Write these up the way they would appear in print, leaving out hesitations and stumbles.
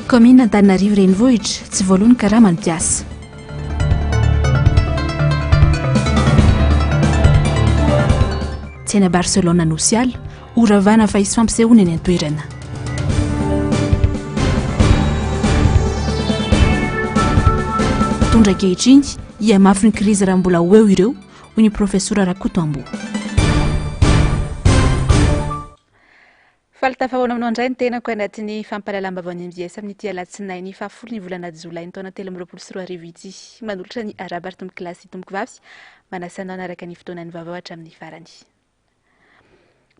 Kaominina Antananarivo Renivohitra, tsy voaloa ny karaman'ny mpiasa. Tsena Barcelone Anosiala, horavana fa hisy fampisehoana eny an-toerana. Mpitondra ankehitriny, hihamafy ny krizy raha mbola ho eo ireo, hoy ny Profesora Rakotoamboa. Faly tafahaona aminao indray ny tenako anatin'ny fampahalalam-baovaon'ny mbs amin'ity alatsinainy fahafolo ny volana jolay ny taona 2023 ity. Manolotra ny arahaba ry tompoko lahy sy tompoko vavy, manasa anao hanaraka ny fotoanan'ny vaovao hatramin'ny farany.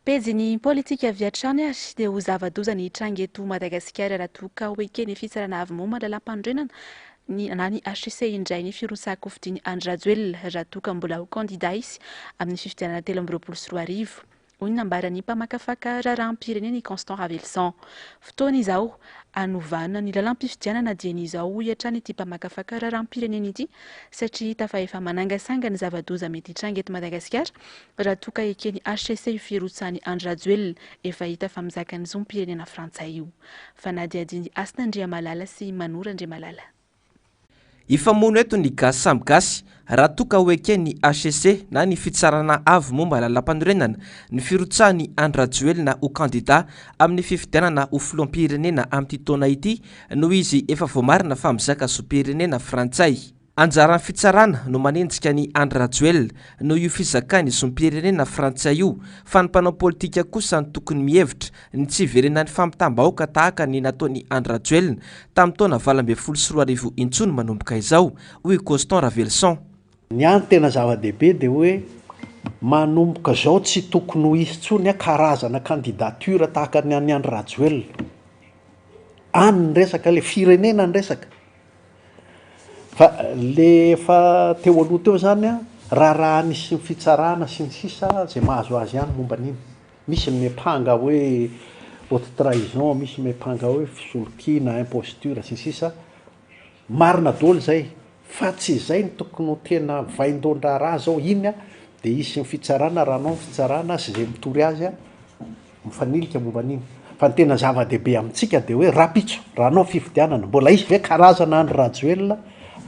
Pejin'ny politika avy hatrany ary dia ho zava-doza ny hitranga eto Madagasikara raha toa ka ho eken'ny fitsarana avo momba ny lalàmpanorenana ny na ny HCC indray ny firotsahan-kofidin'i Andry Rajoelina raha toa ka mbola ho kandida izy amin'ny fifidianana 2023. Hoy ny nambaran'ny mpamakafaka raharaham-pirenena i Constant Ravelison. Fotoana izao hanovana ny lalam-pifidianana dieny izao, hoy hatrany ity mpamakafaka raharaham-pirenena ity, satria hita fa efa manangasanga ny zava-doza mety hitranga eto Madagasikara raha toa ka eken'ny HCC io firotsahan'i Andry Rajoelina efa hita fa mizaka ny zom-pirenena frantsay io. Fanadihadian'i Hasina Andriamalala sy Manoro Andriamalala. Hifamono eto ny gasy samy gasy raha toa ka ho eken'ny HCC na ny Fitsarana Avo momba Lalàmpanorenana ny firotsahan'i Andry Rajoelina ho kandida amin'ny fifidianana ho filoham-pirenena amin'ity taona ity noho izy efa voamarina fa mizaka zom-pirenena frantsay. Anjaran'ny fitsarana no manenjika an'i Andry Rajoelina noho io fizakany zom-pirenena frantsay io fa ny mpanao politika kosa no tokony mihevitra ny tsy hiverenan'ny fampitam-bahoaka tahaka ny nataon'i Andry Rajoelina tamin'ny taona 2018 intsony manomboka izao, hoy i Constant Ravelison. Ny ahy ny tena zava-dehibe dia hoe manomboka izao tsy tokony ho hisy intsony karazana candidature tahaka ny an'i Andry Rajoelina. Any ny resaka, ilay firenena ny resaka. Fa le efa teo aloha teo zany an, raharaha nisy ny fitsarana sy ny sisa zay mahazo azy ihany momba an'iny. Misy ny miampanga hoe haute trahison, misy miampanga hoe fisolokiana, imposture sy ny sisa Marina daholo zay, fa tsy izay no tokony ho tena vaindohan-draharaha zao, iny an de hisy ny fitsarana raha hanao ny fitsarana sy zay mitory azy an. Mifanilika momba an'iny. Fa ny tena zava-dehibe amintsika dia hoe rahampitso, raha hanao fifidianana, mbola hisy ve karazana Andry Rajoelina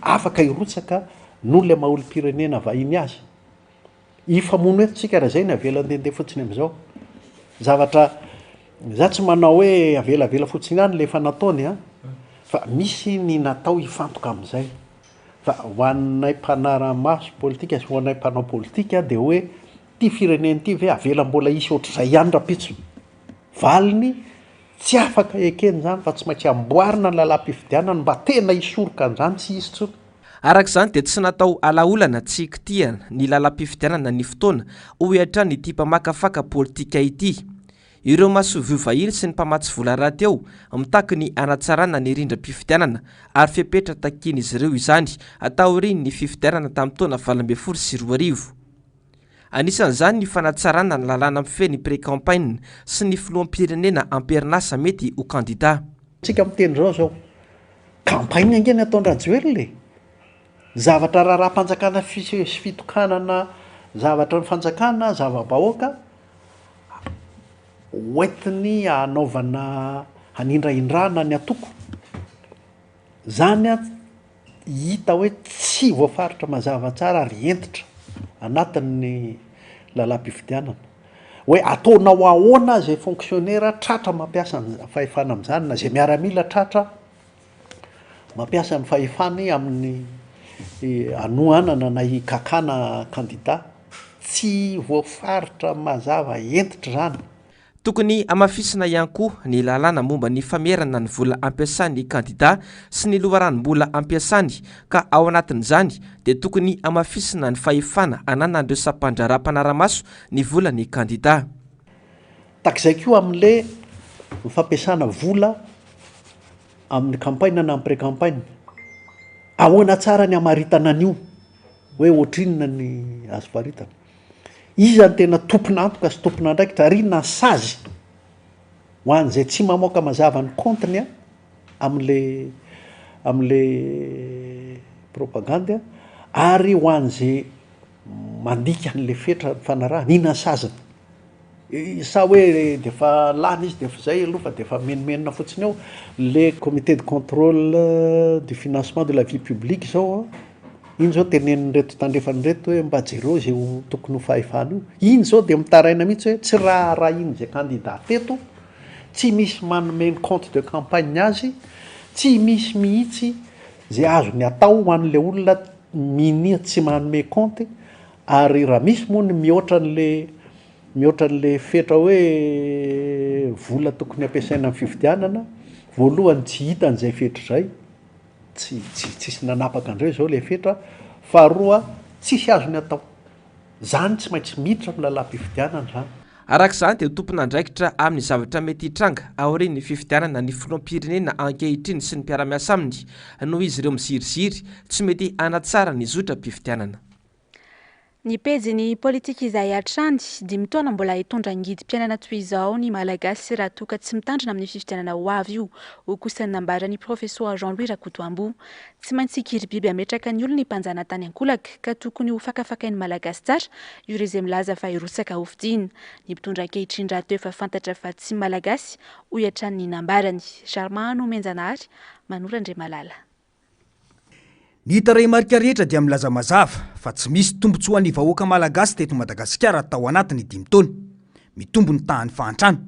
afaka hirotsaka noho ilay maha olom-pirenena vahiny azy? Hifamono eto tsika raha izay no avela handehandeha fotsiny amin'izao. Zavatra, za tsy manao hoe avelavela fotsiny ihany ilay efa nataony an, fa misy ny natao hifantoka amin'izay. Fa ho anay mpanara-maso politika sy ho anay mpanao politika dia hoe Ity firenena ity ve avela mbola hisy ohatr'izay ihany rahampitso? Valiny, tsy afaka ekena izany fa tsy maintsy amboarina ny lalam-pifidianana mba tena hisoroka an'izany tsy hisy intsony. Araka izany dia tsy natao alaolana tsy hikitihana ny lalam-pifidianana ny fotoana, hoy hatrany ity mpamakafaka politika ity. Ireo masoivoho vahiny sy ny mpamatsy vola rahateo mitaky ny hanatsarana ny rindram-pifidianana ary fepetra takian'izy ireo izany taorian'ny fifidianana tamin'ny taona 2018. Anisan'izany ny fanatsarana ny lalàna mifehy ny pré-campagne sy ny filoham-pirenena am-perinasa mety ho kandida. Tsika miteny zao zao, campagne ange ny ataon-dRajoelina e! Zavatra raharaham-panjakana sy fitokanana zavatra ny fanjakana, zava-bahoaka, hoentiny hanaovana hanindrahindrana ny antoko, zany an hita hoe tsy voafaritra mazava tsara ary hentitra anatin'ny lalam-pifidianana hoe ataonao ahoana izay fonctionnaire tratra mampiasa ny fahefana amin'izany na izay miaramila tratra mampiasa ny fahefany amin'ny hanohanana na hikakana kandida, tsy voafaritra mazava hentitra izany. Tokony hamafisina ihany koa ny lalàna momba ny famerana ny vola ampiasan'ny kandida sy ny loharanom-bola ampiasany ka ao anatin'izany dia tokony hamafisina ny fahefana ananan'ireo sampandraharaha mpanara-maso ny volan'ny kandida. Tahak'izay koa amin'le ny fampiasana vola amin'ny campagne na amin'ny pré-campagne. Ahoana tsara ny hamaritana an'io hoe ohatrinona ny azo faritana? Iza no tena tompon'antoka sy tompon'andraikitra ary inona ny sazy ho an'izay tsy mamoaka mazava ny kaontiny amin'le amin'le propagandy ary ho an'izay mandika an'le fetra nifanarahana, inona ny saziny? Sa hoe de efa lany izy de efa zay aloha fa de efa mimenomenona fotsiny eo? Le comité de contrôle du financement de la vie publique zao an, iny zao tenenin'ireto tandrefana ireto hoe mba jereo ze ho tokony ho fahefana io, iny zao de mitaraina mihitsy hoe tsy raharahian'izay candidat teto, tsy misy manome ny compte de campagne azy, tsy misy mihitsy ze azony atao ho an'le olona minia tsy manome compte ary raha misy moa ny mihoatra an'le Mihoatra an'ilay fetra hoe vola tokony ampiasaina amin'ny fifidianana, voalohany tsy hitany izay fetra izay, tsy tsy tsisy nanapaka an'ireo izao ilay fetra, faharoa tsisy azony atao, izany tsy maintsy miditra amin'ny lalàm-pifidianana izany. Araka izany dia ho tompon'andraikitra amin'ny zavatra mety hitranga aorian'ny fifidianana ny filoham-pirenena ankehitriny sy ny mpiara-miasa aminy noho izy ireo miziriziry tsy mety hanatsara ny zotram-pifidianana. Ny pejin'ny politika izay hatrany, dimy taona mbola hitondra ngidim-piainana toy izao ny Malagasy raha toa ka tsy mitandrina amin'ny fifidianana ho avy io, hoy kosa ny nambaran'ny Profesoa Jean Louis Rakotoamboa. Tsy maintsy hikiribiby hametraka ny olony mpanjanatany ankolaka ka tokony ho fakafakain'ny Malagasy tsara ireo izay milaza fa hirotsaka hofidiana. Ny mpitondra ankehitriny rahateo efa fantatra fa tsy Malagasy, hoy hatrany ny nambarany. Germain Nomenjanahary, Manoro Andriamalala. Ny tarehimarika rehetra dia milaza mazava fa tsy misy tombontsoan'ny vahoaka malagasy teto Madagasikara tao anatin'ny dimy taona. Mitombo ny tahan'ny fahantrana.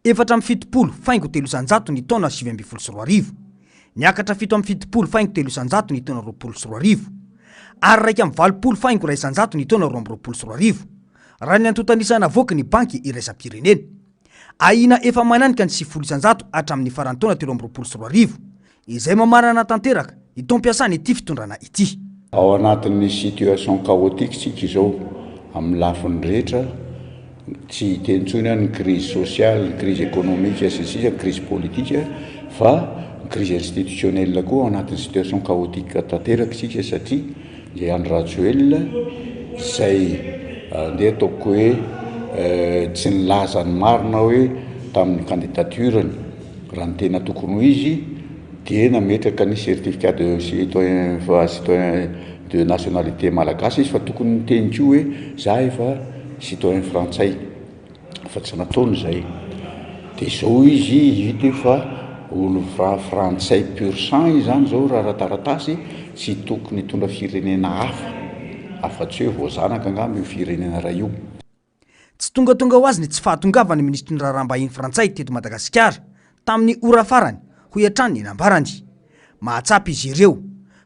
74 faingo telo isan-jato ny taona 2019. Niakatra 77 faingo telo isan-jato ny taona 2020. Ary 81 faingo iray isan-jato ny taona 2022. Raha ny antontan'isa navoaky ny Banky iraisam-pirenena. Ahiana efa mananika ny 90% hatramin'ny faran'ny taona 2023. Izay mamarana tanteraka ny taom-piasan'ity fitondrana ity. Ao anatin'ny situation chaotique tsika izao amin'ny lafiny rehetra, tsy hiteny intsony aho ny crise sociale, ny crise économique sy ny sisa, ny crise politique fa ny crise institutionnelle koa ao anatin'ny situation chaotique tanteraka isika satria i Andry Rajoelina izay andeha ataoko hoe tsy nilaza ny marina hoe tamin'ny candidature-ny. Raha ny tena tokony ho izy dia nametraka ny certificat de citoyen citoyen de nationalité malagasy izy fa tokony niteny koa hoe za efa citoyen frantsay fa tsy nataony izay. Dia izao izy hita io fa olo frantsay pur sang izy zany izao raha ara-taratasy tsy tokony hitondra firenena hafa afa-tsy hoe voazanaka angamba io firenena iray io. Tsy tongatonga ho azy ny tsy fahatongavan'ny minisitry ny raharaham-bahiny frantsay teto Madagasikara tamin'ny ora farany, hoy hatrany ny nambarany. Mahatsapa izy ireo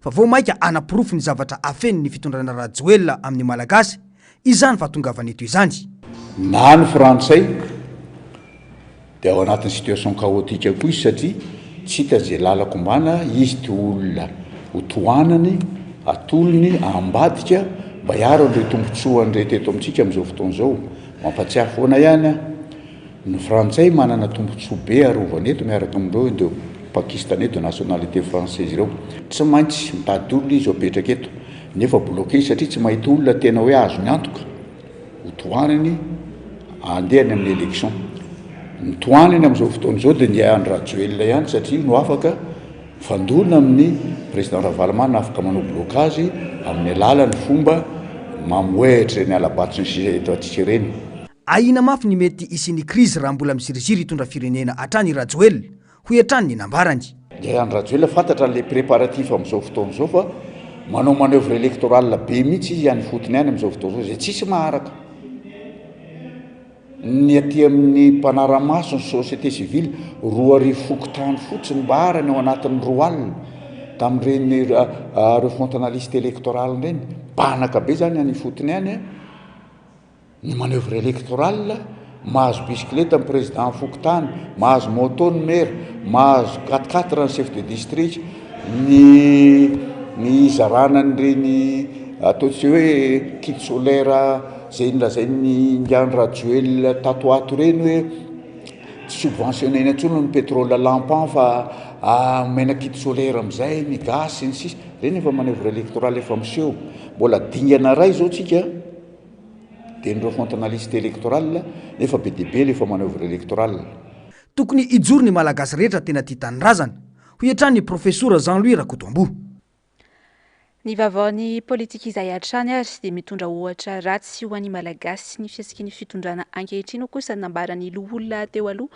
fa vao mainka hanaporofo ny zavatra afenin'ny fitondrana Rajoelina amin'ny Malagasy izany fahatongavany eto izany. Na ny frantsay Dia ao anatin'ny situation chaotique koa izy satria tsy hita izay lalan-kombana izy ty olona ho tohanany, atolony, ambadika mba hiaro an'ireo tombotsoan'ireto eto amintsika amin'izao fotoana izao. Mampatsiahy foana ihany aho, ny frantsay manana tombotsoa be arovana eto miaraka amin'ireo indo pakistanais de nationalité française ireo. Tsy maintsy mitady olona izy ho apetraka eto nefa bloqué izy satria tsy mahita olona tena hoe azony antoka. Ho tohanany handeha any amin'ny élection. Ny tohanany amin'izao fotoana izao dia ny Andry Rajoelina ihany satria io no afaka mifandona amin'ny président Ravalomanana, afaka manao blocage amin'ny alalan'ny fomba mamohehitra ireny hala-bato sy ny sisa eto antsika ireny. Ahiana mafy ny mety hisian'ny krizy raha mbola miziriziry hitondra firenena hatrany i Rajoelina, hoy hatrany ny nambarany. Dia Andry Rajoelina fantatra an'ilay préparatif amin'izao fotoana izao fa manao manoeuvre électorale be mihitsy izy any ifotony any amin'izao fotoana izao izay tsisy maharaka. Ny aty amin'ny mpanara-maso ny société civile, 2000 fokontany fotsiny mba arany ao anatin'ny 20 alina tamin'ireny refonte ana liste électorale ireny. Banaka be izany any ifotony any. Ny manoeuvre électorale, mahazo bisikileta ny président fokontany, mahazo moto ny maire, mahazo quatre quatre ny chef de district, ny ny hizarana an'ireny ataontsika hoe kit solaire izay nolazain'ny Ingahy Rajoelina tato ho ato ireny hoe tsy subventionner-na intsony ny pétrole lampant fa omena kit solaire amin'izay ny gasy sy ny sisa, ireny efa manoeuvre électorale efa miseho, mbola dingana iray izao tsika. Dia ny refonte na liste électorale nefa be dia be le efa manoeuvre électorale. Tokony hijoro ny Malagasy rehetra tena tia tanindrazana, hoy hatrany ny Profesora Jean Louis Rakotoamboa. Ny vaovaon'ny politika izay hatrany ary dia mitondra ohatra ratsy ho an'ny Malagasy ny fihetsiky ny fitondrana ankehitriny hoy kosa ny nambaran'ny loholona teo aloha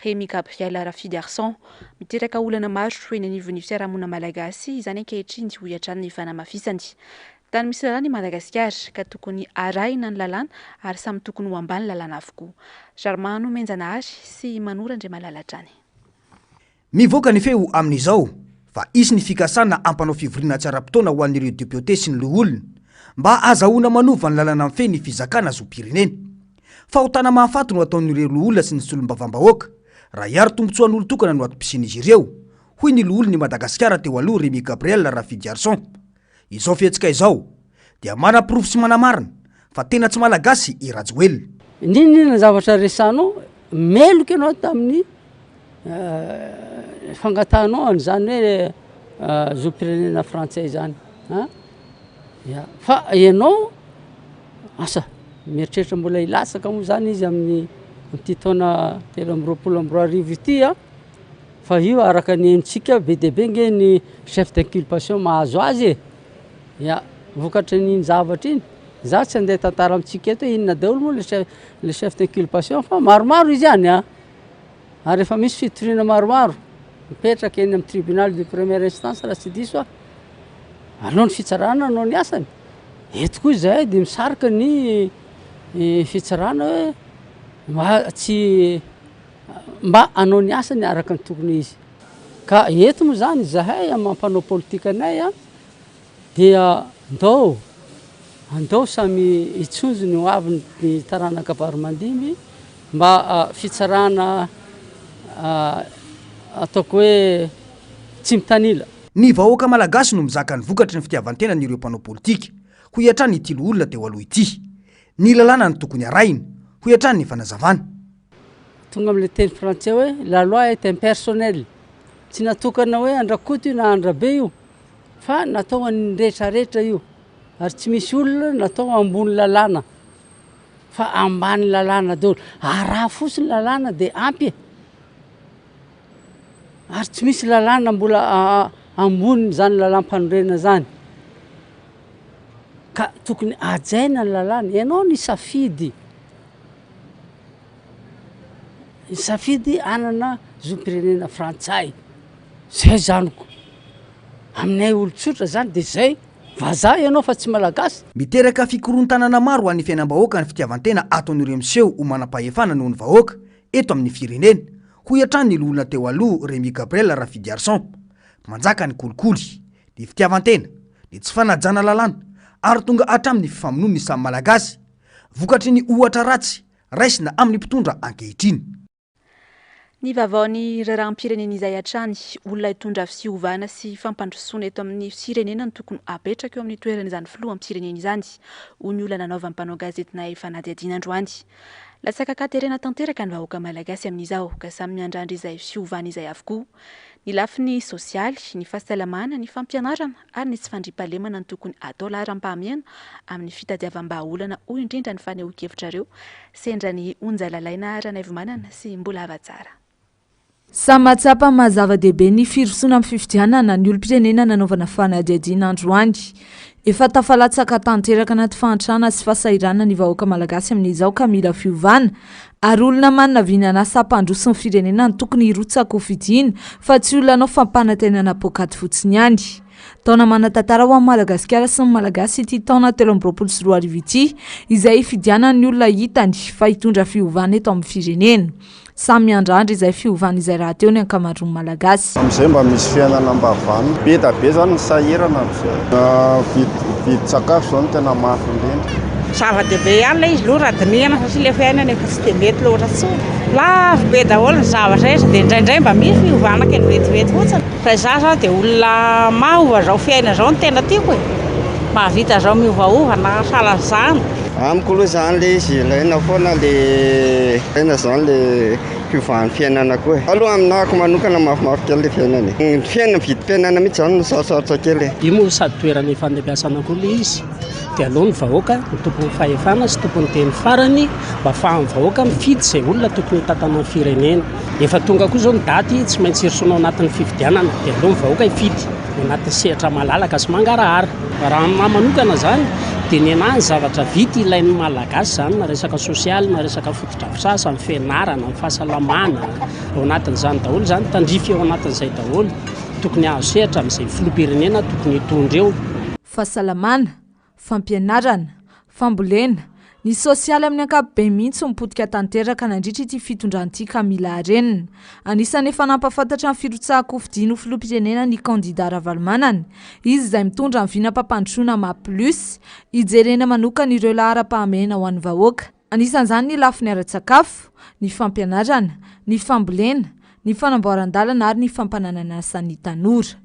Rémy Gabriel Rafidiarison. Miteraka olana maro eny anivon'ny fiarahamonina malagasy izany ankehitriny hoy hatrany ny fanamafisany. Tany misy lalàna i Madagasikara ka tokony arahina ny lalàna ary samy tokony ho ambany lalàna avokoa. Germain Nomenjanahary sy Manoro Andriamalala hatrany. Mivoaka ny feo amin'izao fa hisy ny fikasana hampanao fivoriana tsy ara-potoana ho an'ireo depiote sy ny loholona mba hazahoana manova ny lalana mifehy ny fizakana zom-pirenena. Fahotana mahafaty no ataon'ireo loholona sy ny solombavambahoaka raha hiaro tombontsoan'olon-tokana no antom-pisian'izy ireo, hoy ny loholon'i Madagasikara teo aloha Rémi Gabriel Rafidiarison. Izao fihetsika izao dia manaporofo sy manamarina fa tena tsy Malagasy i Rajoelina. N'inon'inona zavatra resahanao, meloka ianao tamin'ny fangatahanao an'izany hoe zom-pirenena frantsay izany an, ya, fa ianao asa mieritreritra mbola hilatsaka moa zany izy amin'ny amin'ity taona 2023 ity an. Fa io araka ny henontsika be dia be nge ny chef d'inculpation mahazo azy e! Ya, vokatrin'iny zavatra iny, za tsy andeha hitantara amintsika eto hoe inona daholo moa le chef le chef d'inculpation fa maromaro izy any an! Ary efa misy fitoriana maromaro mipetraka eny amin'ny tribunal de première instance raha tsy diso aho. Aleo ny fitsarana hanao ny asany, eto koa izahay dia misarika ny fitsarana hoe mba tsy mba hanao ny asany araka ny tokony ho izy. Ka eto moa izany izahay amin'ny maha mpanao politika anay dia ndao, andao samy hitsonjo ny ho avin'ny taranaka varo-mandimby mba fitsarana ataoko hoe tsy mitanila. Ny vahoaka malagasy no mizaka ny vokatry ny fitiavan-tenan'ireo mpanao politika, hoy hatrany ity loholona teo aloha ity. Ny lalàna no tokony harahina, hoy hatrany ny fanazavana. Tonga amin'ilay teny frantsay hoe la loi est impersonnelle. Tsy natokana hoe an-dRakoto io na an-dRabe io fa natao ho an'ny rehetrarehetra io ary tsy misy olona natao ambony lalàna fa ambany lalàna daholo. Araho fotsiny lalàna dia ampy e! Ary tsy misy lalàna mbola ambonin'izany lalàm-panorenana izany. Ka tokony hajaina ny lalàna. Ianao nisafidy. Nisafidy hanana zom-pirenena frantsay, zay zany ko, aminay olon-tsotra zany de zay, vazaha ianao fa tsy malagasy. Miteraka fikorontanana maro ho an'ny fiainam-bahoaka ny fitiavan-tena ataon'ireo miseho ho manam-pahefana noho ny vahoaka eto amin'ny firenena, hoy hatrany ny loholona teo aloha Rémi Gabriel Rafidiarison. Manjaka ny kolikoly, ny fitiavan-tena, ny tsy fanajana lalàna ary tonga hatramin'ny fifamonoan'ny samy Malagasy. Vokatry ny ohatra ratsy raisina amin'ny mpitondra ankehitriny. Ny vaovaon'ny raharaham-pirenena izay hatrany, olona hitondra fiovana sy fampandrosoana eto amin'ny firenena no tokony hapetraka eo amin'ny toeran'izany filoham-pirenena izany, hoy ny olona nanaovan'ny mpanao gazetinay fanadihadiana androany. Latsaka an-katerena tanteraka ny vahoaka malagasy amin'izao ka samy miandrandra izay fiovana izay avokoa. Ny lafiny sosialy, ny fahasalamana, ny fampianarana ary ny tsy fandriampahalemana no tokony atao laharam-pahamehana amin'ny fitadiavam-bahaolana hoy indrindra ny fanehoan-kevitrareo sendra an'i Onja Lalaina Ranaivomanana sy Mbola Havatsara. Samy mahatsapa ny maha zava-dehibe ny firosoana amin'ny fifidianana ny olom-pirenena nanaovana fanadihadiana androany. Efa tafalatsaka tanteraka anaty fahantrana sy fahasahiranana ny vahoaka malagasy amin'izao ka mila fiovana ary olona manana vinan'asa hampandroso ny firenena no tokony hirotsaka ho fidiana fa tsy olona hanao fampanantenana poakaty fotsiny ihany. Taona manan-tantara ho an'i Madagasikara sy ny Malagasy ity taona 2023 ity izay hifidianan'ny olona hitany fa hitondra fiovana eto amin'ny firenena. Samy miandrandra izay fiovana izay rahateo ny ankamaroan'ny Malagasy. Amin'izay mba misy fiainana mba vanona. Be da be zany ny sahirana amin'izay. Vidin-tsakafo zao no tena mafy indrindra. Zava-dehibe ihany ilay izy aloha raha dinihana satria ilay fiainana efa tsy dia mety loatra intsony. Lafo be daholo ny zavatra rehetra dia indraindray mba misy fiovana kely vetivety fotsiny. Fa izaho izao dia olona maha-ova izao fiainana izao no tena tiako e. Mahavita izao miovaova na sahala an'izany. Amiko aloha izany le izy ilaina foana le ilaina izany le fiovan'ny fiainana koa e. Aloha aminahako manokana mafimafy kely le fiainana e. Ny fiainana, vidim-piainana mihitsy izany no sarotsarotra kely e. Io moa sady toerana ifandimbiasana koa le izy. Dia aleo ny vahoaka no tompon'ny fahefana sy tompon'ny teny farany mba afahan'ny vahoaka mifidy izay olona tokony hitantana ny firenena. Efa tonga koa izao ny daty tsy maintsy hirosoana ao anatin'ny fifidianana dia aleo ny vahoaka hifidy ao anatin'ny sehatra malalaka sy mangarahara. Raha aminahy manokana izany dia ny anahy ny zavatra vita ilain'ny Malagasy izany na resaka sosialy na resaka fotodrafitrasa, ny fianarana, ny fahasalamana, ao anatin'izany daholo izany, tandrify ao anatin'izay daholo. Tokony hahazo sehatra amin'izay filoham-pirenena tokony hitondra eo. Fahasalamana, fampianarana, fambolena, ny sosialy amin'ny ankapobeny mihitsy no potika tanteraka nandritra ity fitondrana ity ka mila harenina. Anisan'ny efa nampahafantatra ny firotsahan-kofidiny ho filoham-pirenena ny kandida Ravalomanana, izy izay mitondra ny vinam-pampandrosoana Map Plus, hijerena manokana ireo laharam-pahamehana ho an'ny vahoaka. Anisan'izany ny lafiny ara-tsakafo, ny fampianarana, ny fambolena, ny fanamboaran-dalana ary ny fampananan'asa ny tanora.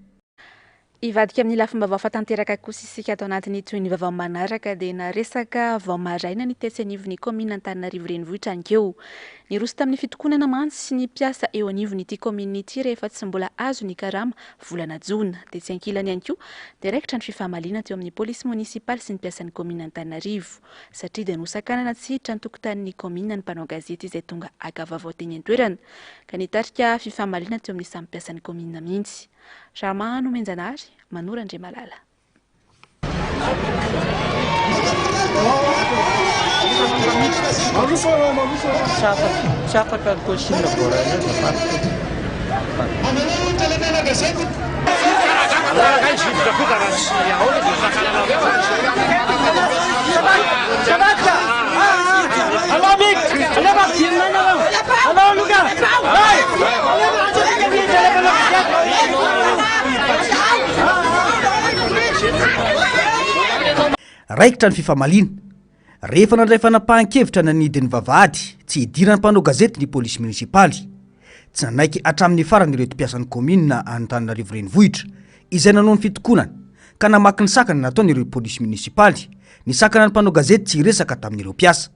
Hivadika amin'ny lafim-baovao fa tanteraka kosa isika ato anatin'ny tohin'ny vaovao manaraka dia naresaka vao maraina ny tetsy anivon'ny kaominina Antananarivo Renivohitra anikeo. Niroso tamin'ny fitokonana mantsy ny mpiasa eo anivon'ity kaominina ity rehefa tsy mbola azo ny karama volana jona. Tetsy ankilany ihany koa dia raikitra ny fifamaliana teo amin'ny polisy monisipaly sy ny mpiasan'ny kaominina Antananarivo satria dia nosakanana tsy hiditra ny tokotanin'ny kaominina ny mpanao gazety izay tonga haka vaovao teny an-toerana ka nitarika fifamaliana teo amin'ny samy mpiasan'ny kaominina mihitsy. Rama Nomenjanahary, Manoro Andriamalala. Raikitra ny fifamaliana, rehefa nandray fanapahan-kevitra nanidy ny vavahady tsy hidiran'ny mpanao gazety ny polisy monisipaly. Tsy nanaiky hatramin'ny farany ireto mpiasan'ny kaominina Antananarivo Renivohitra izay nanao ny fitokonana ka namaky ny sakana nataon'ireo polisy monisipaly nisakana ny mpanao gazety tsy hiresaka tamin'ireo mpiasa.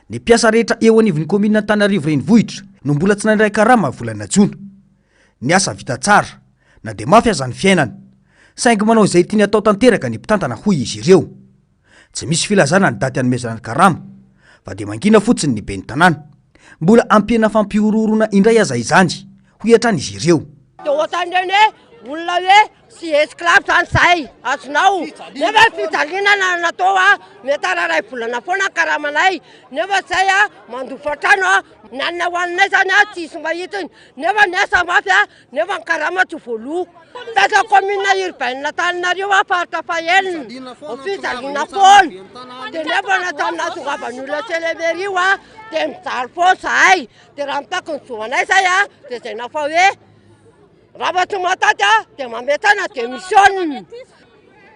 Ny mpiasa rehetra eo anivon'ny kaominina Antananarivo Renivohitra no mbola tsy nandray karama volana jona. Ny asa vita tsara, na dia mafy aza ny fiainana. Saingy manao izay tiany atao tanteraka ny mpitantana hoy izy ireo. Tsy misy filazana ny daty hanomezana ny karama, fa dia mangina fotsiny ny ben'ny tanàna. Mbola ampiana fampihorohoroana indray aza izany, hoy hatrany izy ireo. Dia ohatran'ireny hoe olona hoe tsy esclave zany zahay, azonao? Nefa ny fijaliana na natao a, mety ara iray volana foana ny karamanay, nefa zay a mandofa trano a, ny hanina hohaninay zany a tsisy mahitsiny, nefa ny asa mafy a, nefa ny karama tsy voaloa. Taiza commune urbaine Antananarivo a, faritra fahenina, fijaliana foana, dia nefa na tamin'ny nahatongavan'ny olona Selemery io a, dia mijaly foana zahay, dia raha mitaky ny zo anay zay a, dia zay nafa hoe raha tsy mataty a, dia mametrana démission,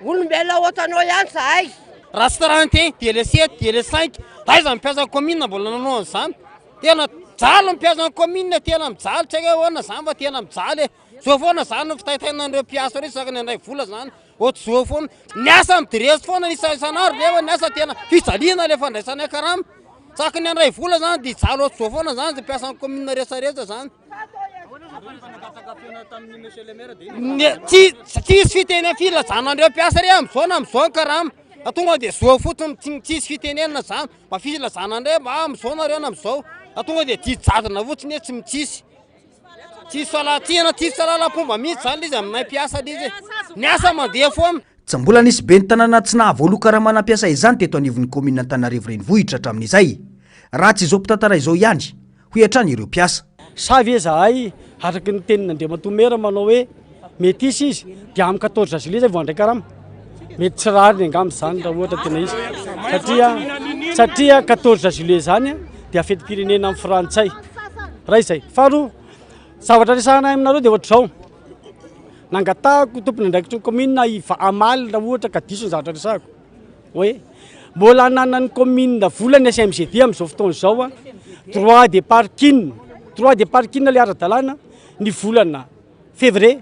olombelona ohatranao ihany zahay. Raha tsy 31 dia le 7 dia le 5, aiza ny mpiasa commune mbola nanao an'izany? Tena mijaly ny mpiasa commune, tena mijaly, tsy haiko hoe ahoana zany fa tena mijaly e. Zao foana zany ny fitaitainan'ireo mpiasa ireo isaky ny handray vola zany, ohatr'izao foana. Ny asa midresy foana isa isan'andro nefa ny asa tena fijaliana le fandraisanay karama. Isaky ny handray vola zany dia hijaly ohatr'izao foana zany zay mpiasan'ny commune rehetrarehetra zany. Tsy tsisy fiteny filazana an'ireo mpiasa ireo amin'izao na amin'izao ny karama. Fa tonga dia zao fotsiny, tsisy fitenenana zany. Mba filazana indray mba amin'izao nareo na amin'izao. Fa tonga dia didy jadona fotsiny hoe tsy mitsisy. Tsisy falatsiana, tsisy fahalalam-pomba mihitsy zany le izy aminay mpiasa le izy e. Ny asa mandeha foana. Tsy mbola nisy ben'ny tanàna tsy nahavoaloa karamana mpiasa izany teto anivon'ny kaominina Antananarivo Renivohitra hatramin'izay, raha tsy izao mpitantara izao ihany, hoy hatrany ireo mpiasa. Sa ve zahay araky ny tenin'Andriamatoa Maire manao hoe metisy izy dia amin'ny 14 juillet zay vao handray karama? Mety tsy rariny angamba izany raha ohatra tena izy satria satria 14 juillet zany dia fetim-pirenena amin'ny frantsay. Raha izay. Faharoa, zavatra resahana aminareo dia ohatr'izao. Nangatahako tompon'andraikitry ny commune hamaly raha ohatra ka diso ny zavatra resahako. Hoe mbola ananan'ny commune vola ny SMGD amin'izao fotoana izao, droit de parking. Droit de parking le ara-dalàna ny volana février,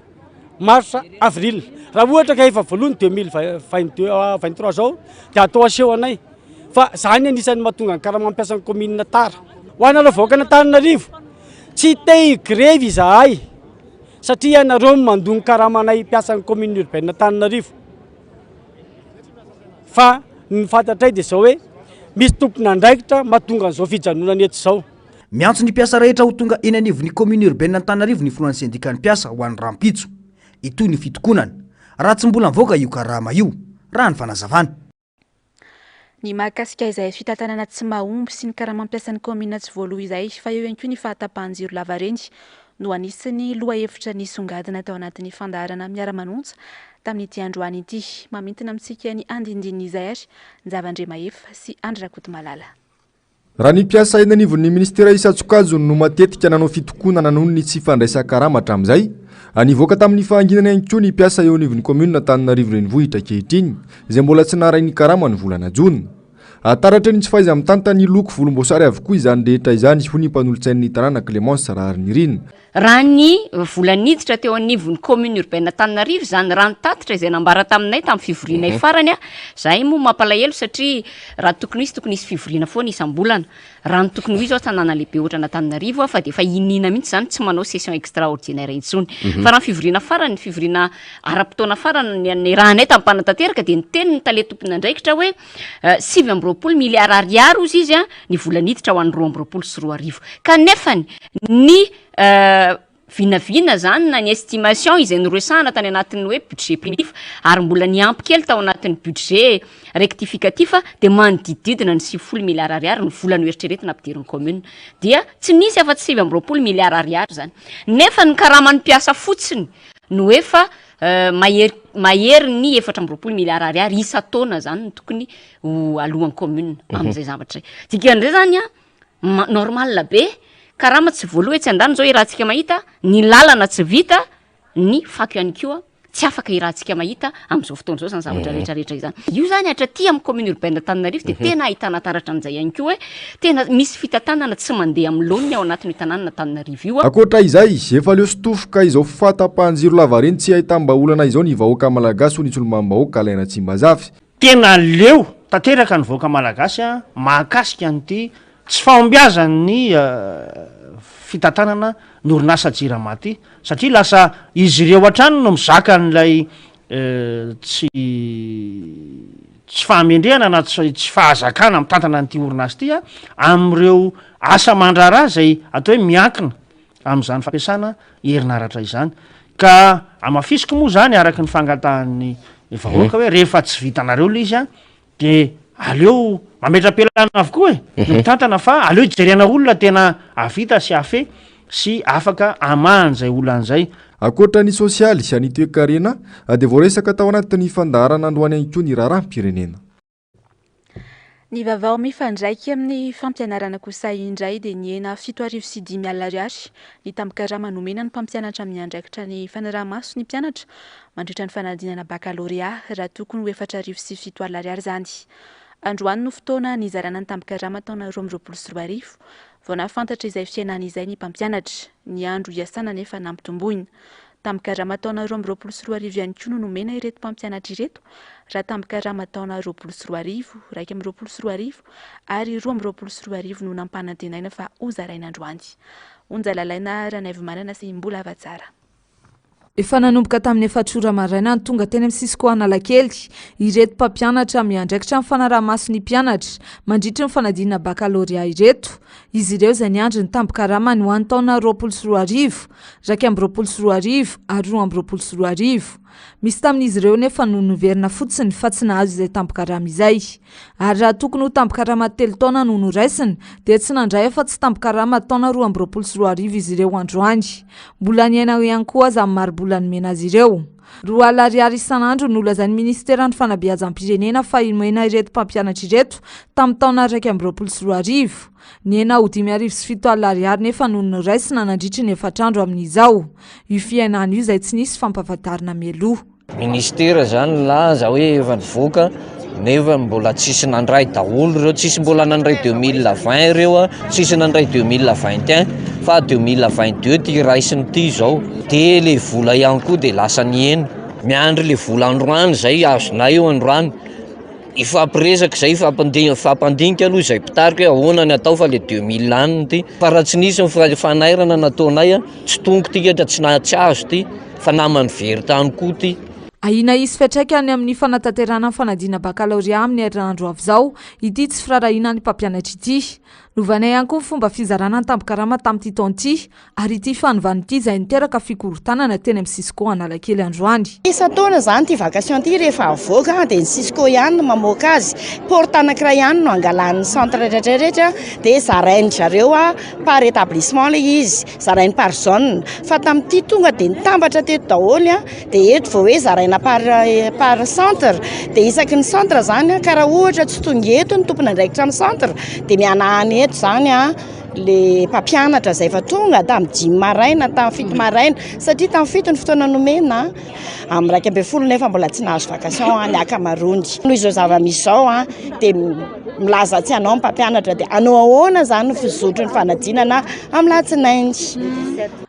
mars, avril. Raha ohatra ka efa voaloa ny 2022 23 zao dia atao aseho anay fa zany anisan'ny mahatonga ny karama mpiasan'ny commune tara. Ho anareo vahoakan'Antananarivo, tsy te hi-grevy izahay satria ianareo no mandoa ny karamanay mpiasan'ny commune urbaine Antananarivo. Fa ny fantatray dia izao hoe misy tompon'andraikitra mahatonga an'izao fijanonana eto izao. Miantso ny mpiasa rehetra ho tonga eny anivon'ny commune urbaine Antananarivo ny filohan'ny sendikan'ny mpiasa ho an'ny rahampitso. Hitohy ny fitokonana raha tsy mbola mivoaka io karama io, raha ny fanazavana. Ny mahakasika izay fitantanana tsy mahomby sy ny karamam-piasan'ny kaominina tsy voaloa izay fa eo ihany koa ny fahatapahan-jiro lavareny no anisan'ny lohahevitra nisongadina tao anatin'ny fandaharana Miara-manonja tamin'ity androany ity. Mamintina amintsika ny andindinin'izay ary Njava Andriamahefa sy Andry Rakotomalala. Raha ny mpiasa eny anivon'ny minisitera isan-tsokajiny no matetika nanao fitokonana noho ny tsy fandraisan-karama hatramin'izay, nivoaka tamin'ny fahanginana ihany koa ny mpiasa eo anivon'ny kaominina Antananarivo Renivohitra ankehitriny, izay mbola tsy naharay ny karama ny volana jona. Taratra ny tsy fahaiza-mitantana ny loko volomboasary avokoa izany rehetra izany, hoy ny mpanolotsain'ny tanàna Clémence Raharinirina. Raha ny vola niditra teo anivon'ny commune urbaine Antananarivo izany, raha ny tatitra izay nambara taminay tamin'ny fivorianay farany, zahay moa mampalahelo satria raha tokony ho izy tokony hisy fivoriana foana isam-bolana. Raha ny tokony ho izy ao tanàna lehibe ohatran'Antananarivo fa dia efa iniana mihitsy izany tsy manao session extraordinaire intsony. Fa raha ny fivoriana farany, ny fivoriana ara-potoana farany niarahanay tamin'ny mpanatanteraka dia niteny ny tale tompon'andraikitra hoe 29 miliara ariary hozy izy ny vola niditra ho an'ny 2022. Kanefany ny vinavina zany na ny estimation izay noresahana tany anatin'ny hoe budget primitif ary mbola niampy kely tao anatin'ny budget rectificatif dia manodidididina ny 90 miliara ariary ny vola noeritreretina ampidirin'ny commune. Dia tsy nisy afa-tsy 29 miliara ariary zany. Nefa ny karaman'ny mpiasa fotsiny no efa Mahery maherin'ny 24 miliara ariary isan-taona zany no tokony ho aloan'ny commune amin'izay zavatra izay. Dikan'izay zany an, ma- normal be, karama tsy voaloa etsy andaniny zao iarahantsika mahita, ny lalana tsy vita, ny fako ihany koa tsy afaka iarahantsika mahita amin'izao fotoana izao izany zavatra rehetra rehetra izany. Io zany hatraty amin'ny commune urbaine Antananarivo dia tena ahitana taratra an'izay ihany koa hoe Tena misy fitantanana tsy mandeha amin'ny laoniny ao anatin'io tanànan'Antananarivo io. Ankoatra izay, efa leo sy tofoka izao fahatapahan-jiro lavareny tsy ahitam-bahaolana izao ny vahoaka malagasy hoy ny solombavambahoaka Alain Ratsimbazafy. Tena leo tanteraka ny vahoaka malagasy mahakasika an'ity tsy fahombiazan'ny fitantanana ny orinasa Jirama ity satria lasa izy ireo hatrany no mizaka an'ilay tsy tsy fahamendrehana na tsy tsy fahazakana mitantana an'ity orinasa ity amin'ireo asa aman-draharaha izay atao hoe miankina amin'izany fampiasana herinaratra izany. Ka hamafisiko moa izany araka ny fangatahan'ny vahoaka hoe rehefa tsy vitanareo ilay izy De aleo mametra-pialana avokoa e, ny mpitantana fa aleo hijerena olona tena hahavita sy hahafehy sy afaka hamaha an'izay olana izay. Ankoatra ny sosialy sy ny toekarena dia voaresaka tao anatin'ny fandaharana androany ihany koa ny raharaham-pirenena. Ny vaovao mifandraika amin'ny fampianarana kosa indray dia nihena 7500 ariary ny tambin-karama nomena ny mpampianatra miandraikitra ny fanaraha-maso ny mpianatra mandritra ny fanadinana bakalorea raha tokony ho 4700 ariary izany. Androany no fotoana nizarana ny tambin-karama taona 2022 vao nahafantatra izay fihenana izay ny mpampianatra. Ny andro hiasana anefa nampitomboina. Tambin-karama taona 2022 ihany koa no nomena ireto mpampianatra ireto raha tambin-karama taona 2020, 2021 ary 2022 no nampanantenaina fa hozaraina androany. Onja Lalaina Ranaivomanana sy Mbola Havatsara. Efa nanomboka tamin'ny efatra ora maraina no tonga teny amin'ny Cisco Analakely ireto mpampianatra miandraikitra ny fanaraha-maso ny mpianatra mandritry ny fanadinana bakalorea ireto. Izy ireo izay niandry ny tambin-karamany ho an'ny taona 2020, 2021 ary 2022. Misy tamin'izy ireo nefa no niverina fotsiny fa tsy nahazo izay tambin-karama izay. Ary raha tokony ho tambin-karama telo taona no noraisina dia tsy nandray afa-tsy tambin-karama taona 2022 izy ireo androany. Mbola niaina ihany koa aza amin'ny mari-bola nomena azy ireo. 20 ariary isan'andro no nolazain'ny minisiteran'ny fanabeazam-pirenena fa nomena ireto mpampianatra ireto tamin'ny taona 2021. Nihena ho 5700 ariary nefa no noraisina nandritry ny efatra andro amin'izao. Io fihenana io izay tsy nisy fampahafantarana mialoha. Ministera zany nilaza hoe efa nivoaka nefa mbola tsisy nandray daholo ireo, tsisy mbola nandray 2020 ireo a, tsisy nandray 2021. fa 2022 ty raisiny ty izao de le vola ihany koa de lasa nihena. Miandry le vola androany zay azonay eo androany, hifampiresaka zay hifampandinika aloha izay mpitarika hoe ahoana ny atao fa le 2000 any ty, fa raha tsy nisy ny fanairana nataonay tsy tonga ty ka tsy tsy azo ty fa naman'ny very tany koa ty. Ahiana hisy fiantraikany amin'ny fanatanterahana ny fanadinana bakalorea amin'ny herinandro avy izao ity tsy firaharahiana ny mpampianatra ity. Novanay ihany koa ny fomba fizarana ny tambin-karama tamin'ity taona ity ary ity fanovana ity izay niteraka fikorontanana teny amin'ny Cisco Analakely androany. Isan-taona izany ity vacation ity rehefa avoaka dia ny Cisco ihany no mamoaka azy. Porte anankiray ihany no angalan'ny centre rehetra rehetra dia zarain-dry zareo par établissement ilay izy, zarainy par zone. Fa tamin'ity tonga dia nitambatra teto daholo dia eto vao hoe zaraina par par centre dia isaky ny centre izany ka raha ohatra tsy tonga eto ny tompon'andraikitra amin'ny centre dia mihanahana eto izany le mpampianatra izay efa tonga tamin'ny dimy maraina tamin'ny fito maraina satria tamin'ny fito ny fotoana nomena amin'ny 11 nefa mbola tsy nahazo vacation ny ankamaroany. Noho izao zava-misy izao dia milaza tsy hanao ny mpampianatra dia hanao ahoana izany ny fizotry ny fanadinana amin'ny alatsinainy.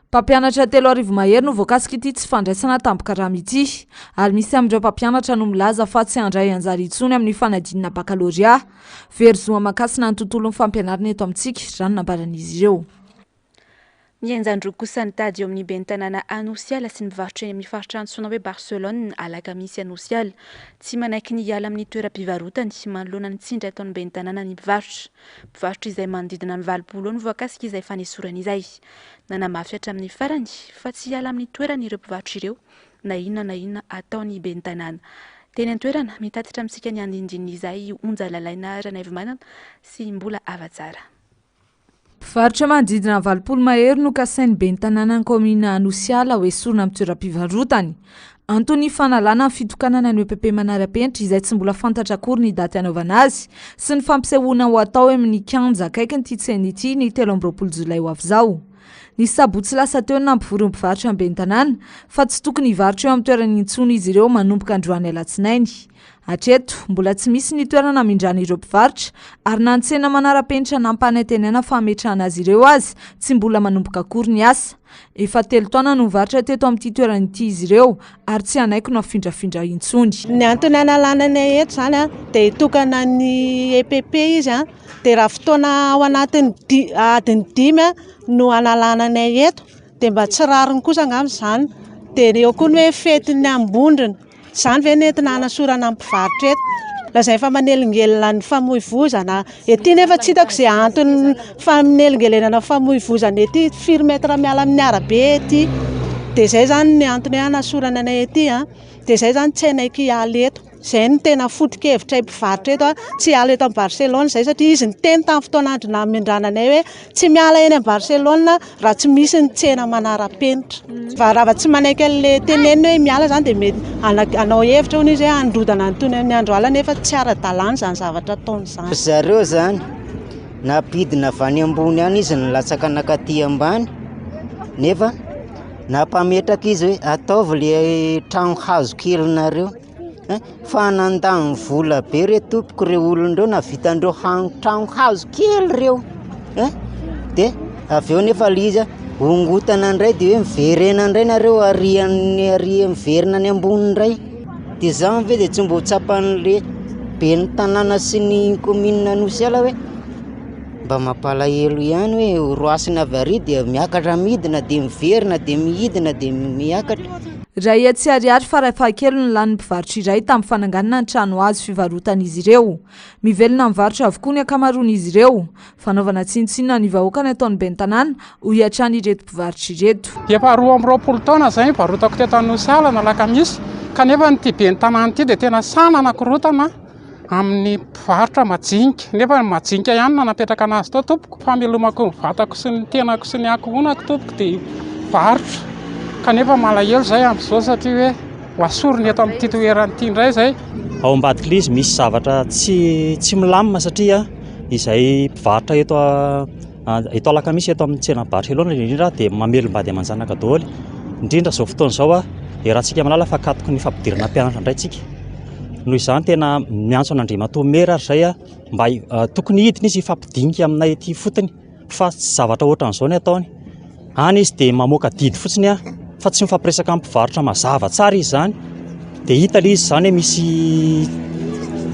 Mpampianatra 3000 mahery no voakasik'ity tsy fandraisana tambin-karama ity ary misy amin'ireo mpampianatra no milaza fa tsy handray anjara intsony amin'ny fanadinana bakalorea. Very zo aman-kasina ny tontolon'ny fampianarana eto amintsika, raha ny nambaran'izy ireo. Mihenjan-droa kosa ny tady eo amin'ny ben'ny tanàna Anosiala sy ny mpivarotra eny amin'ny faritra antsoina hoe Barcelone, Alakamisy Anosiala. Tsy manaiky ny hiala amin'ny toeram-pivarotany manoloana ny tsindry ataon'ny ben'ny tanàna ny mpivarotra. Mpivarotra izay manodidina ny 80 eo no voakasika izay fanesorana izay. Nanamafy hatramin'ny farany fa tsy hiala amin'ny toerany ireo mpivarotra ireo na inona na inona ataon'ny ben'ny tanàna. Teny an-toerana, mitatitra amintsika ny andinindin'izay i Onja Lalaina Ranaivomanana sy Mbola Havatsara. Mpivarotra manodidina ny 80 mahery no kasain'ny ben'ny tanànan'ny kaominina Anosiala ho esorina amin'ny toeram-pivarotany. Antony fanalana ny fitokanana ny EPP Manara-penitra izay tsy mbola fantatra akory ny daty hanaovana azy sy ny fampisehoana ho atao eo amin'ny kianja akaikin'ity tsena ity ny 23 jolay ho avy izao. Ny sabotsy lasa teo no nampivory ny mpivarotra ny ben'ny tanàna fa tsy tokony hivarotra eo amin'ny toerany intsony izy ireo manomboka androany alatsinainy. Hatreto, mbola tsy misy ny toerana hamindrana ireo mpivarotra ary na ny tsena manara-penitra nampanantenaina fa hametrahana azy ireo aza tsy mbola manomboka akory ny asa. Efa telo taona no nivarotra teto amin'ity toerana ity izy ireo ary tsy hanaiky no hafindrafindra intsony. Ny antony analana anay eto izany dia hitokana ny EPP izy dia raha fotoana ao anatin'ny adiny dimy no analana anay eto dia mba tsy rariny kosa angamba izany. Dia eo koa ny hoe fetin'ny Ambondrona. Izany ve no entina hanasorana ny mpivarotra eto? Lazainy fa manelingelina ny famoivozana ety nefa tsy hitako izay antony fanelingelenana famoivozana ety, firy mètre miala amin'ny arabe ety. Dia izay izany ny antony hoe hanasorana anay ety an, dia izay izany tsy hanaiky hiala eto. Izay no tena foto-kevitray mpivarotra eto, tsy hiala eto amin'i Barcelone izay satria izy niteny tamin'ny fotoan'andro namindràna anay hoe tsy miala eny amin'i Barcelone raha tsy misy ny tsena manara-penitra. Fa raha tsy manaiky an'ilay teneniny hoe miala izany dia mety hanao hevitra hono izy hoe handrodana ny tony amin'ny andro alina nefa tsy ara-dalàna izany zavatra ataony izany. Ry zareo izany nampidina avy any ambony any izy nilatsaka nankaty ambany nefa nampametraka izy hoe ataovy ilay trano hazo kelinareo. Hein! Fa nandany vola be re tompoko ireo olona ireo nahavitan'ireo hano trano hazo kely ireo hein! De avy eo nefa le izy ongotana indray de hoe miverena indray nareo ary any ary miverina any ambony indray, de zany ve de tsy mbo tsapan'le ben'ny tanàna sy ny kaominina Anosiala hoe mba mampalahelo ihany hoe roasina avy ary dia miakatra midina de miverina de mihidina de miakatra. Raha hetsy ariary farafahakeliny ny lanin'ny mpivarotra iray tamin'ny fananganana ny trano hazo fivarotan'izy ireo. Mivelona amin'ny varotra avokoa ny ankamaroan'izy ireo. Fanaovana tsinontsinona ny vahoaka ny ataon'ny ben'ny tanàna, hoy hatrany ireto mpivarotra ireto. Efa 22 taona izay nivarotako teto Anosiala na Alakamisy, kanefa ity ben'ny tanàna ity dia tena sahy nanakorontana amin'ny mpivarotra majinika, nefa ny majinika ihany no napetraka anazy tao tompoko. Famelomako ny vatako sy ny tenako sy ny ankohonako tompoko dia varotra, kanefa malahelo izay amin'izao satria hoe ho asorina eto amin'ity toerana ity indray izay. Ao ambadik'ilay izy misy zavatra tsy tsy milamina satria izay mpivarotra eto eto Alakamisy eto amin'ny tsenan'i Barcelone indrindra dia mamelom-bady aman-janaka daholo, indrindra izao fotoana izao dia raha mahalala fa akatoky ny fampidirana mpianatra indray isika. Noho izany tena miantso an'Andriamatoa Mera ary izay mba tokony hidina izy hifampidinika aminay ety ifotony fa tsy zavatra ohatran'izao ny ataony. Any izy dia mamoaka didy fotsiny a, fa tsy mifampiresaka amin'ny mpivarotra mazava tsara izy izany. Dia hita ilay izy izany hoe misy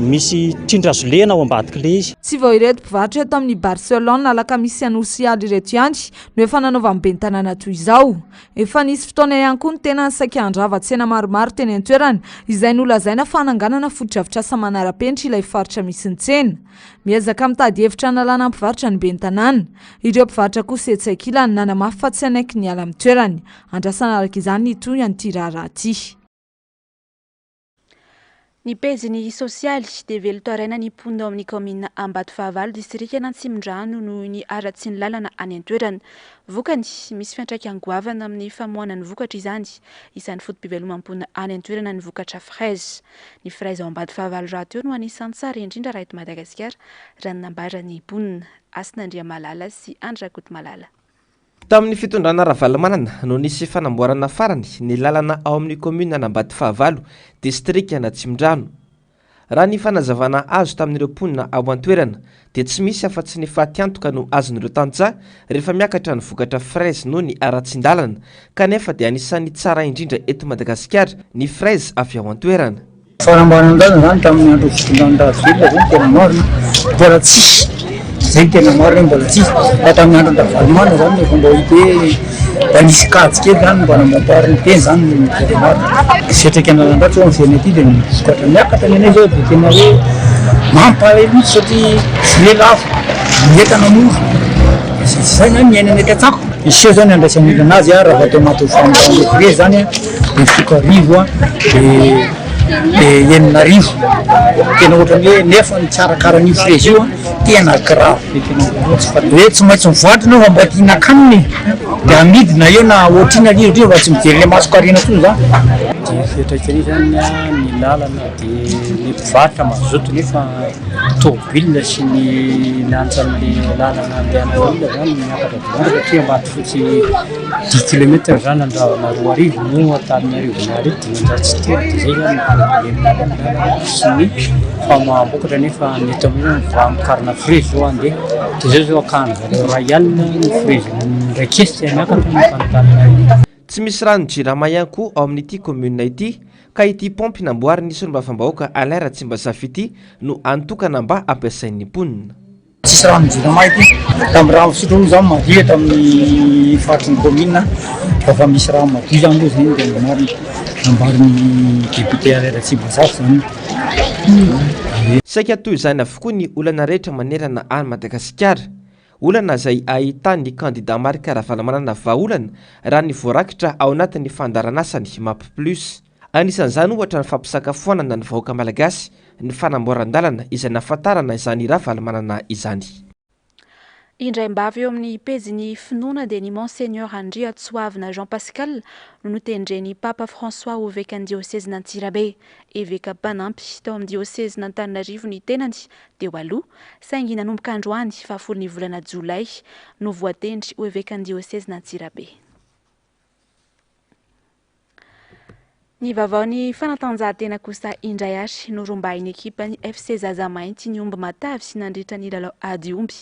misy trindrazolena ao ambadik'ilay izy. Tsy vao ireto mpivarotra eto amin'ny Barcelone Alakamisy Anosiala ireto ihany no efa nanaovan'ny ben'ny tanàna toy izao. Efa nisy fotoana ihany koa ny tenany saika handrava tsena maromaro teny an-toerana, izay nolazaina fa hananganana fotodrafitrasa manara-penitra ilay faritra misy ny tsena. Miezaka mitady hevitra hanalana ny mpivarotra ny ben'ny tanàna. Ireo mpivarotra kosa etsy ankilany nanamafy fa tsy hanaiky ny hiala amin'ny toerany. Andrasana araka izany ny tohin'ity raharaha ity. Ny pejiny sosialy dia velon-taraina ny mponina ao amin'ny kaominina Ambatofahavalo, distrikan'Antsimondrano noho ny haratsian'ny lalana any an-toerana. Vokany, misy fiantraikany goavana amin'ny famoahana ny vokatra izany. Isan'ny foto-piveloman'ny mponina any an-toerana ny vokatra fraise. Ny fraise ao Ambatofahavalo rahateo no anisan'ny tsara indrindra raha eto Madagasikara, raha ny nambaran'ny mponina. Hasina Andriamalala sy Andry Rakotomalala. Tamin'ny fitondrana Ravalomanana no nisy fanamboarana farany ny lalana ao amin'ny kaominina Ambatofahavalo, distrikan'Atsimondrano. Raha ny fanazavana azo tamin'ireo mponina ao an-toerana dia tsy misy afa-tsy ny fatiantoka no azon'ireo tantsaha rehefa miakatra ny vokatra fraise noho ny haratsian-dalana kanefa dia anisan'ny tsara indrindra eto Madagasikara ny fraise avy ao an-toerana. Fanamboaran-dalana zany tamin'ny andro fitondran'i Rajoelina zay no tena marina, mbola tsisy, zay no tena marina hoe mbola tsisy, fa tamin'ny andron-dRavalomanana zany efa mba hita hoe mba nisy kajy kely zany mba namboamboariny teny zany no tena marina. Fiantraikan'ny lalan-dratsy eo amin'ny fiainana aty dia ny vokatra miakatra ny anay zao dia tena hoe mampalahelo mihitsy satria vola lafo, ny entana mora, zay zany ny iainanay tantsaha. Miseho zany andraisan'ny olona anazy raha vao atao anaty famoahana frezy zany. de 7000 a de de 6000 tena ohatran'ny hoe nefa ny tsarakarana an'io fraise io a tena grave be tena loatsy fa hoe tsy maintsy mivoatra anao fa mba te hihinan-kanina e de amidy na eo na ohatr'inona le izy fa tsy mijery le masonkarena intsony zany. De fiantraikany zany a ny lalana de ny mpivarotra mazoto nefa tôbila sy ny lanjan'le lalana andehanan'ny olona zany miakatra daholo satria Ambatofotsy Dix kilomètre zany andravana 2000 moa Antananarivo Miarivo 503 dia zay zany ny problème lalana sy ny famoaham-bokatra nefa ny eto aminay zany vao amokarana frezy zao andeha dia zao zao akany zareo iray alina ny frezy indray caisse miakatra ny Antananarivo. Tsy misy rano Jirama ihany koa ao amin'ity commune ity ka ity paompy namboarin'ny solombavambahoaka Alain Ratsimbazafy ity no antokana mba ampiasain'ny mponina. Tsisy rano jirama ity. Tamin'ny rano fisotro aloha zany madio eto amin'ny faritry ny commune fa efa misy rano madio zany aloha zay no tena marina. Nambarin'ny député Alain Ratsimbazafy zany. Saika toy izany avokoa ny olana rehetra manerana an'i Madagasikara. Olana izay ahitan'ny kandida Marc Ravalomanana vahaolana raha ny voarakitra ao anatin'ny fandaharanasany Map Plus. Anisan'izany ohatra ny fampisakafoanana ny vahoaka malagasy, ny fanamboaran-dalana izay nahafantarana izany Ravalomanana izany. Indraim-bava eo amin'ny pejin'ny finoana dia ny Monseigneur Andriatsoavina Jean Pascal no notendren'ny Papa François ho evekan'ny diosezin'Antsirabe. Eveka mpanampy tao amin'ny diosezin'Antananarivo ny tenany teo aloha, saingy nanomboka androany fahafolon'ny volana jolay no voatendry ho evekan'ny diosezin'Antsirabe. Ny vaovaon'ny fanatanjahantena kosa indray ary norombahin'ny ekipan'ny FC Zazamainty ny omby matavy nandritra ny lalao ady omby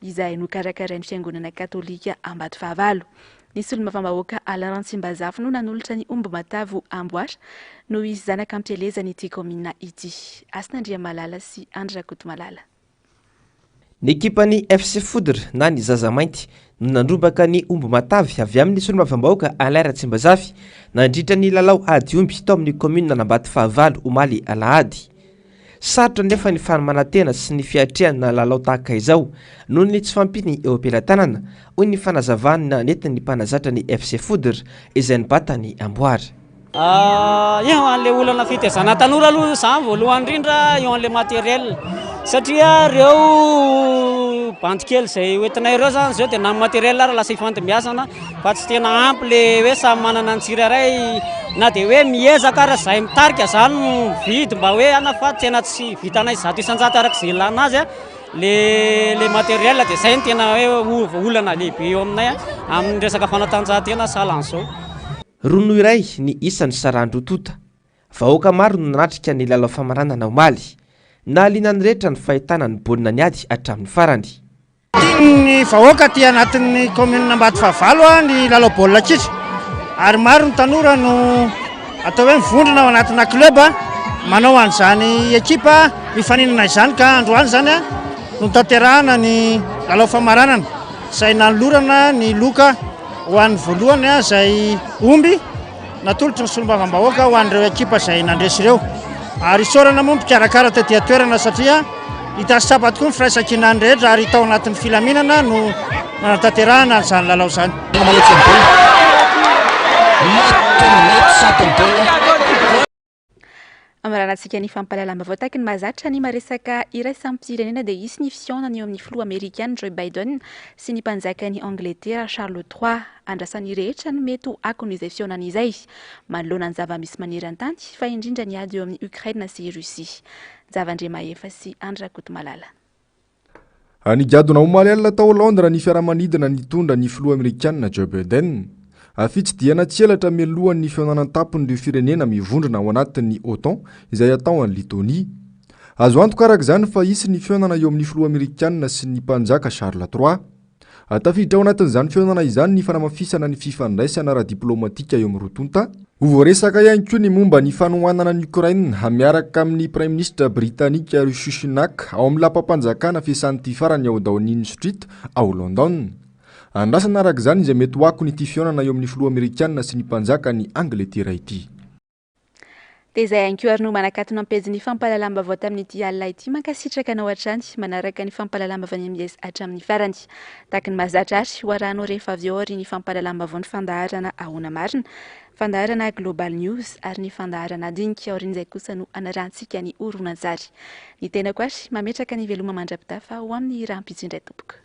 izay nokarakarain'ny fiangonana katolika Ambatofahavalo. Ny solombavambahoaka Alain Ratsimbazafy no nanolotra ny omby matavy ho amboara noho izy zanaka ampielezan'ity kaominina ity. Hasina Andriamalala sy Andry Rakotomalala. Ny ekipan'ny FC Foudre na ny Zaza Mainty no nandrombaka ny omby matavy avy amin'ny solombavambahoaka Alain Ratsimbazafy nandritra ny lalao ady omby tao amin'ny kaominina Ambatofahavalo omaly alahady. Sarotra anefa ny fanomanan-tena sy ny fiatrehana lalao tahaka izao noho ny tsy fahampiany eo am-pelatanana, hoy ny fanazavana nentin'ny mpanazatra ny FC Foudre izay nibata ny amboara. Eo an'ilay olana fitaizana tanora aloha izany voalohany indrindra eo an'ilay matériel satria ireo bandy kely izay hoentinay ireo izany izao dia na ny matériel ary lasa ifandimbiasana fa tsy tena ampy le hoe samy manana ny tsirairay na dia hoe miezaka ary izahay mitarika izany no mividy mba hoe ana fa tena tsy vitanay 100% araka izay ilana azy le le matériel dia izay no tena hoe olana lehibe eo aminay amin'ny resaka fanatanjahantena sahala an'izao. Roa no iray ny isan'ny saran-droa tonta. Vahoaka maro no nanatrika ny lalao famaranana omaly. Nahaliana ny rehetra ny fahitana ny baolina niady hatramin'ny farany. Tian'ny vahoaka aty anatin'ny kaominina Ambatofahavalo ny lalao baolina kitra ary maro ny tanora no atao hoe mivondrona ao anatina club manao an'izany ekipa mifaninana izany ka androany izany no tanterahana ny lalao famaranana izay nanolorana ny loka ho an'ny voalohany izay omby Natolotry ny solombavambahoaka ho an'ireo ekipa izay nandresy ireo. Ary isaorana moa ny mpikarakara tety an-toerana satria hita sy tsapa tokoa ny firaisankinan'ny rehetra ary tao anatin'ny filaminana no nanatanterahana an'izany lalao izany. Amaranantsika ny fampahalalam-baovao tahaky ny mahazatra ny maresaka iraisam-pirenena dia hisy ny fihaonana eo amin'ny filoha amerikana Joe Biden sy ny mpanjakan'i Angletera Charles trois. Andrasan'ny rehetra ny mety ho akon'izay fihaonana izay manoloana ny zava-misy maneran-tany fa indrindra ny ady eo amin'i Ukraine sy i Russie. Javandriamahefa sy Andry Rakotomalala. Nigadona omaly alina tao Londres ny fiaramanidina nitondra ny filoha amerikana Joe Biden. Fitsidihana tsy elatra mialohan'ny fihaonana an-tampon'ireo firenena mivondrona ao anatin'ny OTAN izay hatao any Litonia. Azo antoka araka izany fa hisy ny fihaonana eo amin'ny filoha amerikana sy ny mpanjaka Charles trois. Tafiditra ao anatin'izany fihaonana izany ny fanamafisana ny fifandraisana ara-diplaomatika eo amin'ny roa tonta. Ho voaresaka ihany koa ny momba ny fanohanana an'i Okraina miaraka amin'ny Praiminisitra Britanika Rishi Sunak ao amin'ny lapam-panjakana fiasan'ity farany ao Downing Street ao London. Andrasana araka izany izay mety ho akon'ity fihaonana eo amin'ny filoha amerikana sy ny mpanjakan'i Angletera ity. Dia izay ihany koa ary no manakatona am-pejy ny fampahalalam-baovao tamin'ity alina ity. Mankasitraka anao hatrany manaraka ny fampahalalam-baovaon'ny mbs hatramin'ny farany. Tahaka ny mahazatra ary, ho arahanao rehefa avy eo aorian'ny fampahalalam-baovao ny fandaharana Ahoana Marina, fandaharana Global News ary ny fandaharana Dinika. Aorian'izay kosa no hanarahantsika ny horonantsary. Ny tenako ary mametraka ny veloma mandra-pitafa ho amin'ny rahampitso indray tompoko.